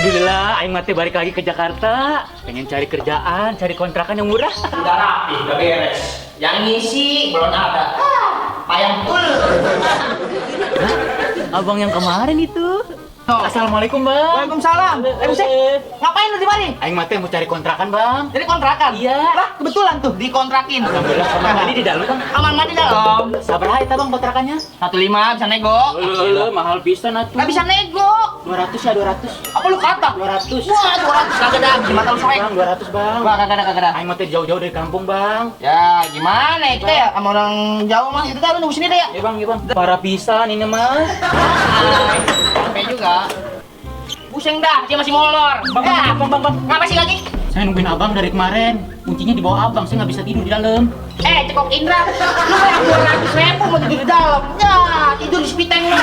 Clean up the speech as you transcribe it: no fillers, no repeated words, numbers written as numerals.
Alhamdulillah, aing mati balik lagi ke Jakarta. Pengen cari kerjaan, cari kontrakan yang murah. Udah rapi, udah beres. Yang ngisi belum ada. Payang betul. Abang yang kemarin itu. Oh. Assalamualaikum, Bang. Waalaikumsalam. Buset. Ngapain lu di mari? Aing mati mau cari kontrakan, Bang. Jadi kontrakan? Iya. Lah, kebetulan tuh dikontrakin. Alhamdulillah, kamar mandi di dalam, Bang. Kamar mandi dalam. Sabar aja, Bang, kontrakannya. 1,5 bisa nego. Mahal pisan atuh. Nggak bisa nego. 200 ya, 200. Apa lu kata? 200. Wah, 200 kagak ada. Gimana lu sorek? Bang, 200, Bang. Wah, kagak ada. Aing mati jauh-jauh dari kampung, Bang. Ya, gimana ya kita ya sama orang Jawa mah. Itu tadi nunggu sini deh ya. Ya, Bang, ya, Bang. Para pisan ini mah. Sampai juga. Pusing dah, dia masih molor. Bang. Ngapa sih lagi? Saya nungguin abang dari kemarin. Kuncinya di bawah abang, saya nggak bisa tidur di dalam. Cekok Indra, lu bayar 200.000 mau tidur di dalam. Ya, tidur di spiteng lu.